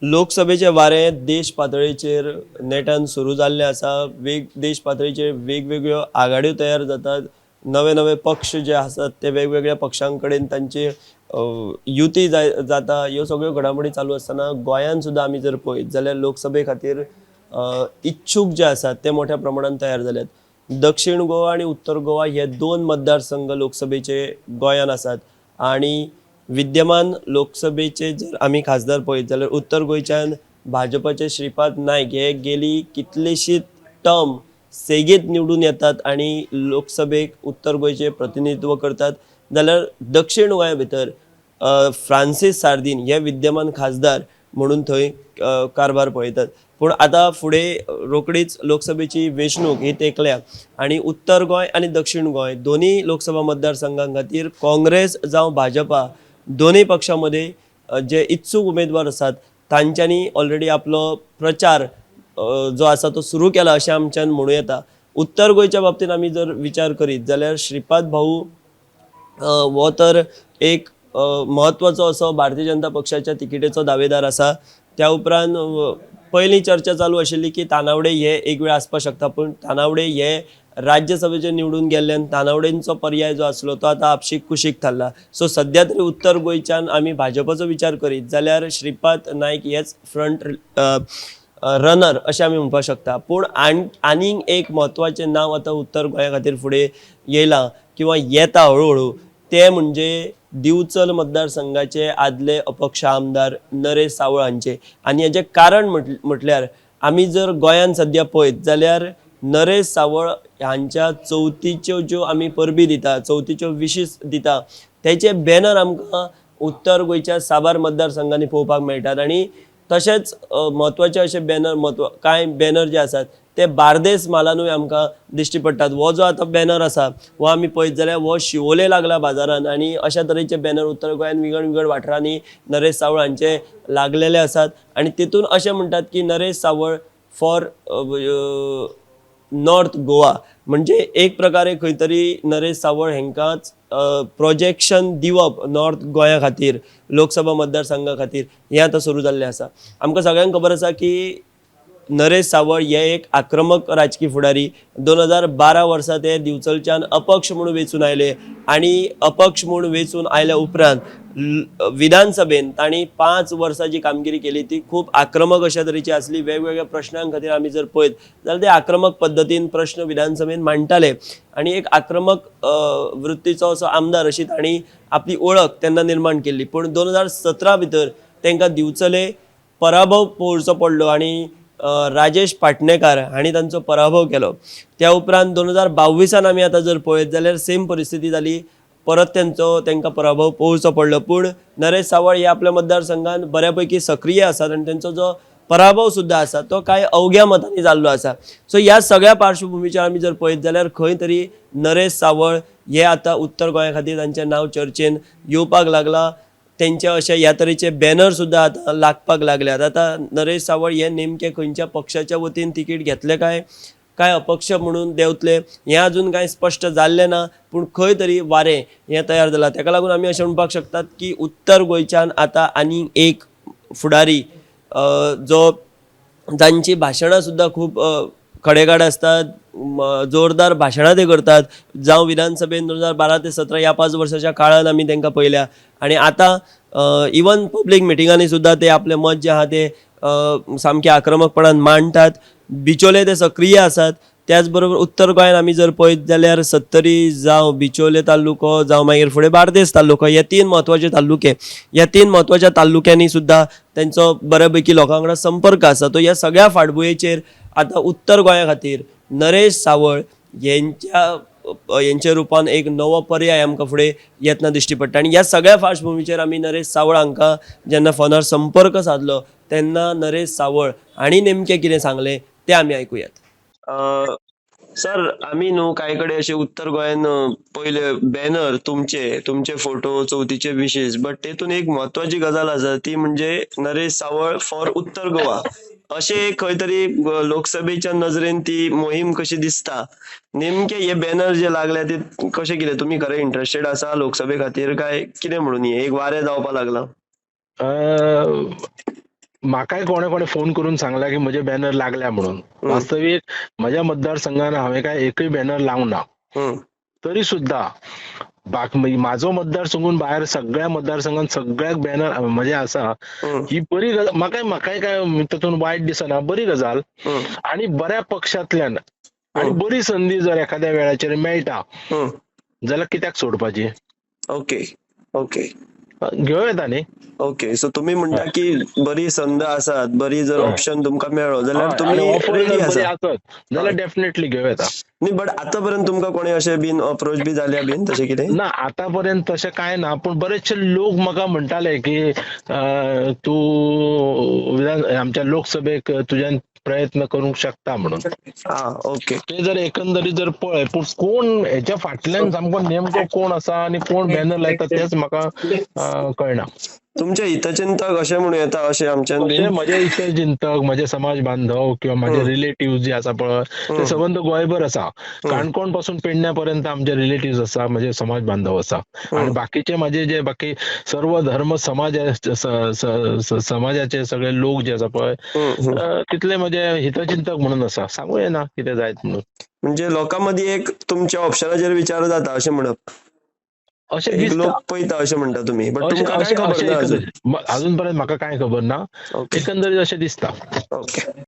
लोकसभेचे वारें देश पातळेचेर नेटान सुरू जाल्लें आसा. देश पातळेचेर वेगवेगळ्यो आघाड्यो तयार जातात. नवे नवे पक्ष जे आसात ते वेगवेगळ्या पक्षां कडेन तांचे युती जाता. ह्यो सगळ्यो घडामोडी चालू आसतना गोंयांत सुद्दां आमी जर पळयत जाल्यार लोकसभे खातीर इच्छूक जे आसात ते मोठ्या प्रमाणान तयार जाल्यात. दक्षिण गोवा आनी उत्तर गोवा हे दोन मतदारसंघ लोकसभेचे गोंयांत आसात आनी विद्यमान लोकसभेचे जर आमी खासदार पळयत जाल्यार उत्तर गोंयच्यान भाजपाचे श्रीपाद नायक हे गेली कितलीशीच टर्म सेगीत निवडून येतात आनी लोकसभेक उत्तर गोंयचें प्रतिनिधित्व करतात. जाल्यार दक्षिण गोंया भितर फ्रांसीस सार्दीन हे विद्यमान खासदार म्हणून थंय कारभार पळयतात. पूण आतां फुडें रोखडीच लोकसभेची वेंचणूक ही तेंकल्या आनी उत्तर गोंय आनी दक्षिण गोंय दोनूय लोकसभा मतदारसंघां खातीर काँग्रेस जावं भाजपा दोनूय पक्षां मदीं जे इत्सूक उमेदवार आसात तांच्यांनी ऑलरेडी आपलो प्रचार जो आसा तो सुरू केला अशें आमच्यान म्हणूं येता. उत्तर गोंयच्या बाबतींत आमी जर विचार करीत जाल्यार श्रीपाद भाऊ हो तर एक म्हत्वाचो असो भारतीय जनता पक्षाच्या तिकेटीचो दावेदार आसा. त्या उपरांत पयलीं चर्चा चालू आशिल्ली की तानावडे हे एक वेळ आसपाक शकता, पूण तानावडे हे राज्यसभेचेर निवडून गेल्ल्यान तानावडेंचो पर्याय जो आसलो तो आतां आपशीक कुशीक थारला. सो सद्या तरी उत्तर गोंयच्यान आमी भाजपाचो विचार करीत जाल्यार श्रीपाद नायक हेच फ्रंट रनर अशें आमी म्हणपाक शकता. पूण आनीक एक म्हत्वाचें नांव आतां उत्तर गोंया खातीर फुडें येयलां किंवा येता हळुहळू, तें म्हणजे दिवचल मतदारसंघाचे आदले अपक्ष आमदार नरेश सावळ हांचे. आनी हेजें कारण म्हटल्यार आमी जर गोंयांत सद्या पळयत जाल्यार नरेश सावळ हांच्या चवथीच्यो ज्यो आमी परबी दिता, चवथीच्यो विशीस दिता, तेचे बॅनर आमकां उत्तर गोंयच्या साबार मतदारसंघांनी पळोवपाक मेळटात. आनी तशेंच म्हत्वाचे अशे बॅनर कांय बॅनर जे आसात ते बार्देस म्हालानूय आमकां दिश्टी पडटात. हो जो आतां बॅनर आसा हो आमी पळयत जाल्यार हो शिवोले लागला बाजारान आनी अशा तरेचे बॅनर उत्तर गोंयांत विंगड विंगड वाठारांनी नरेश सावळ हांचे लागलेले आसात. आनी तितून अशें म्हणटात की नरेश सावळ फॉर नॉर्थ गोवा, म्हणजे एक प्रकारे खंय तरी नरेश सावळ हेंकांच प्रोजेक्शन दिवप नॉर्थ गोंया खातीर, लोकसभा मतदारसंघा खातीर हें आतां सुरू जाल्लें आसा. आमकां सगळ्यांक खबर आसा की नरेश सावळ हे एक आक्रमक राजकी फुडारी. 2012 वर्सा ते दिवचलच्यान अपक्ष म्हणून वेंचून आयले आनी अपक्ष म्हूण वेंचून आयल्या उपरांत विधानसभेन तांणी 5 वर्सां जी कामगिरी केली ती खूब आक्रमक अशा तरेची आसली. वेगवेगळ्या प्रश्नां खातीर आमी जर पळयत जाल्यार ते आक्रमक पद्दतीन प्रश्न विधानसभेन मांडटाले आनी एक आक्रमक वृत्तीचो असो आमदार अशी तांणी आपली ओळख तेन्ना निर्माण केल्ली. पूण 2017 भितर तांकां दिवचले पराभव पळोवचो पडलो आनी राजेश पाटणेकार हांणी तांचो पराभव केलो. त्या उपरांत 2022 आमी आतां जर पळयत जाल्यार सेम परिस्थिती जाली, परत तांकां पराभव पळोवचो पडलो. पूण नरेश सावळ हे आपल्या मतदारसंघात बऱ्यापैकी सक्रीय आसात आनी तांचो जो पराभव सुद्दां आसा तो कांय अवघ्या मतांनी जाल्लो आसा. सो ह्या सगळ्या पार्श्वभुमीचेर आमी जर पळयत जाल्यार खंय तरी नरेश सावळ हे आतां उत्तर गोंया खातीर तांचें नांव चर्चेन येवपाक लागलां. तेंचे अशे ह्या तरेचे बॅनर सुद्दां आतां लागपाक लागल्यात. आतां नरेश सावळ हे नेमके खंयच्या पक्षाच्या वतीन तिकीट घेतले काय अपक्ष म्हणून देंवतले हें अजून कांय स्पश्ट जाल्लें ना, पूण खंय तरी वारें हें तयार जालां. तेका लागून आमी अशें म्हणपाक शकतात की उत्तर गोंयच्यान आतां आनीक एक फुडारी जो जांची भाशणां सुद्दां खूब खडेगाड आसतात, जोरदार भाशणां ते करतात, जावं विधानसभेन 2012 ते 17 ह्या 5 वर्साच्या काळान आमी तांकां पळयल्या आनी आतां इवन पब्लीक मिटिंगांनी सुद्दां ते आपलें मत जें आहा तें सामकें आक्रमकपणान मांडटात. बिचोले ते सक्रीय आसात. त्याच बरोबर उत्तर गोंयांत आमी जर पळयत जाल्यार सत्तरी जावं बिचोले तालुको जावं मागीर फुडें बार्देस तालुको, हे 3 म्हत्वाचे तालुके, ह्या 3 म्हत्वाच्या तालुक्यांनी सुद्दां तेंचो बऱ्यापैकी लोकां वांगडा संपर्क आसा. तो ह्या सगळ्या फाटभुंयेचेर आतां उत्तर गोंया खातीर नरेश सावळ हेंच्या रुपान एक नवो पर्याय आमकां फुडें येतना दिश्टी पडटा. आनी ह्या सगळ्या फार्श्वभुमीचेर आमी नरेश सावळ हांकां जेन्ना फोनार संपर्क सादलो तेन्ना नरेश सावळ हांणी नेमकें कितें सांगलें तें आमी आयकुयात. सर, आमी न्हू कांय कडेन अशें उत्तर गोंयान पयले बॅनर तुमचे फोटो, चवथीचे विशेश, बट तेतून एक म्हत्वाची गजाल आसा ती म्हणजे नरेश सावळ फॉर उत्तर गोवा अशें एक खंय तरी लोकसभेच्या नजरेन ती मोहीम कशी दिसता. नेमके हे बॅनर जे लागले ते कशें कितें, तुमी खरें इंट्रस्टेड आसा लोकसभे खातीर काय कितें म्हणून हे एक वारें जावपाक लागलां? म्हाकाय कोणे कोणे फोन करून सांगला की म्हजे बॅनर लागल्या म्हणून. वास्तवीक म्हज्या मतदारसंघान हांवें काय एकूय बॅनर लावंक ना. तरी सुद्धा म्हाजो मतदारसंघून भायर सगळ्या मतदारसंघात सगळ्याक बॅनर म्हजे आसा. ही बरी गजाल, म्हाकाय काय तातूंत वायट दिसना, बरी गजाल. आणि बऱ्या पक्षांतल्यान आणि बरी संधी जर एखाद्या वेळाचेर मेळटा जाल्यार कित्याक सोडपाची? ओके ओके, घेवं येता न्ही. ओके, सो तुम्ही म्हणता की बरी संद आसात, बरी जर ऑप्शन तुमकां मेळ्ळो जाल्यार तुमी रेडी आसा आसत जाल्यार डेफिनेटली घेवं येता. न्ही, बट आतां पर्यंत तुमकां कोणी अशें बीन अप्रोच बी जाल्या बीन तशें कितें? ना, आतापर्यंत तशें कांय ना, पूण बरेचशे लोक म्हाका म्हणटाले की तूं आमच्या लोकसभेक तुज्यान प्रयत्न करूंक शकता म्हणून. आं, ओके. ते जर एकंदरीत जर पळय, पूण कोण हेच्या फाटल्यान सामको नेमको कोण आसा आनी कोण बॅनर लायता तेच म्हाका कळना. तुमचे हितचिंतक अशें म्हणूं येता अशें आमच्यान बीन? म्हजे हितचिंतक, म्हजे समाज बांधव किंवा माझे रिलेटिव्ह जे आसा पळय ते सबंद गोंयभर आसा. काणकोण पासून पेडण्या पर्यंत आमचे रिलेटिव्ह आसा, म्हजे समाज बांधव आसा. आणि बाकीचे माझे जे बाकी सर्व धर्म समाज समाजाचे सगळे लोक जे आसा पळय तितले म्हजे हितचिंतक म्हणून आसा. सांगू येना कितें जायत म्हणून. म्हणजे लोकां मदीं एक तुमच्या ऑप्शनाचेर विचार जाता अशें म्हणप, अशें एक लोक पळयता अशें म्हणटा तुमी, बट तुमकां कांय खबर ना अजून? अजून पर्यंत म्हाका कांय खबर ना, एकंदरीत अशें दिसता. ओके.